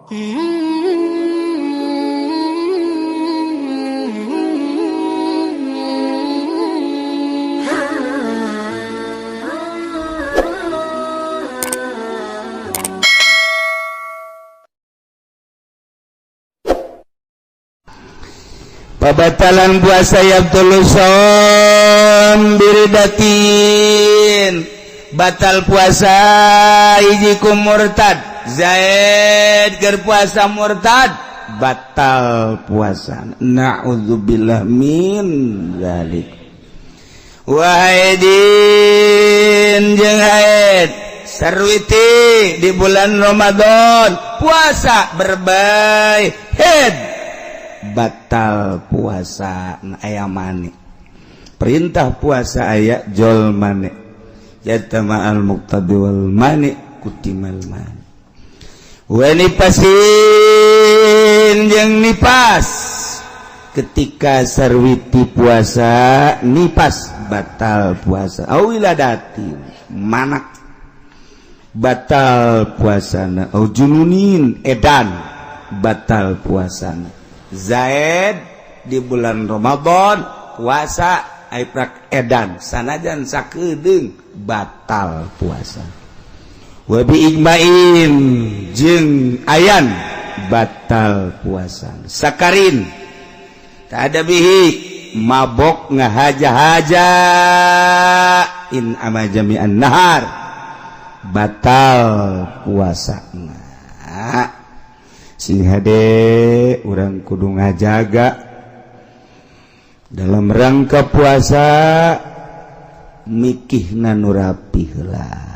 Pabatalan puasa yabtulu shaum biriddatin, batal puasa hiji ku murtad. Zaid keur puasa murtad, batal puasa, naudzubillah min dzalik. Wa haidin, jeung haid sarwiti di bulan Ramadan puasa berbay head, batal puasa. Aya mani, perintah puasa aya jol mani, yatama al muqtadi wal mani kutimal mani. Wa nifasin, jeung nipas, ketika sarwiti puasa nipas, batal puasa. Au wiladatin, manak, batal puasana. Au jununin, edan, batal puasana. Zaid di bulan Ramadan puasa prak edan, sanajan sakedeung, batal puasa. Wabi ijma'in, jeung ayan, batal puasa. Sakarin, tak ada bihi, mabok ngahaja-haja, in ama jami'an nahar, batal puasa. Nah, sing hade, urang kudu ngajaga dalam rangka puasa, mikihna nu rapi heula.